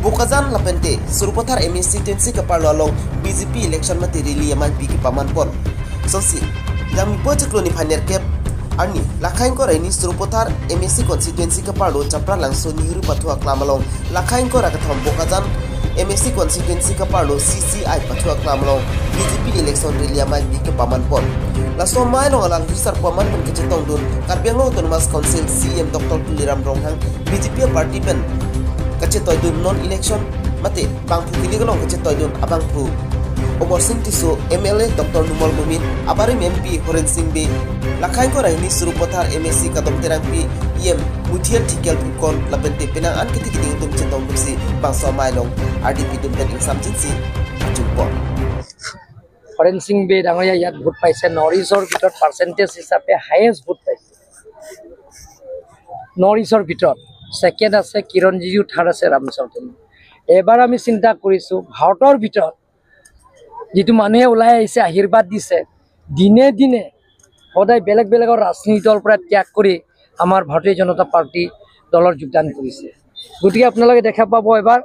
Bokajan lapente Surupathar MSc tensi kapar along BJP election mate rally amai biki paman pon sosi jang mipo chikloni phaner kep arni Lakhaing ko raini Surupathar MSc constituency kapar lo chapra langso Nehru pathua klamalong Lakhaing ko rakathom Bokajan MSc constituency kapar lo CCI pathua klamalong BJP election rally amai biki paman pon laso mai long alang sar paman pen kechetong dun Karbi Anglong Autonomous Council CM Dr. Tuliram Ronghang BJP party pen kacetoy dun non election mate bangphu kiligalong kacetoy dun abangphu Omar Singh Tiso MLA Dr. Numal Mumin Abarim MP Horen Singh B Lakhaing ko rahini Surupathar MSc kadom terangpi EM Muthial Thikel Phukon lapente penang an kiti kiting tum chetong dumsi bangso mailong RDP dum pen insam jinsi achungpo Haren Singh বে ডাঙৰীয়া ইয়াত vote পাইছে। North ইষ্টৰ ভিতৰত percentage হিচাপে highest vote পাইছে north ইষ্টৰ ভিতৰত। Second আছে কিৰণ ৰিজিজু, থাৰ্ড আছে ৰামেশ্বৰ তেলী। এবাৰ আমি চিন্তা কৰিছোঁ ভাৰতৰ ভিতৰত যিটো মানুহে ওলাই আহিছে, আশীৰ্বাদ দিছে, দিনে দিনে সদায় বেলেগ বেলেগৰ ৰাজনীতি দলৰ পৰা ত্যাগ কৰি আমাৰ ভাৰতীয় জনতা পাৰ্টি দলত যোগদান কৰিছে। গতিকে আপোনালোকে দেখা পাব এবাৰ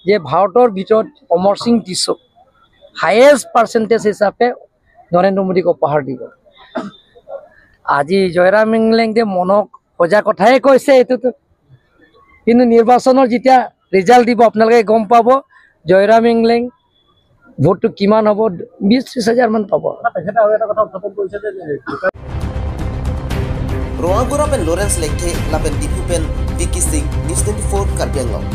যে ভাৰতৰ ভিতৰত অমৰ সিং টিছো হায়েষ্ট পাৰ্চেণ্টেজ হিচাপে নৰেন্দ্ৰ মোদীক উপহাৰ দিব। আজি জয়ৰাম ইংলেংদে মনক সজা কথাই কৈছে এইটোতো, কিন্তু নিৰ্বাচনৰ যেতিয়া ৰিজাল্ট দিব আপোনালোকে গম পাব জয়ৰাম ইংলেং ভোটটো কিমান হ'ব, 20-30 হাজাৰমান পাব। Roangura pen Lawrence Lekhe lapen Diphu pen Vicky Singh, News 24 Karbi Anglong.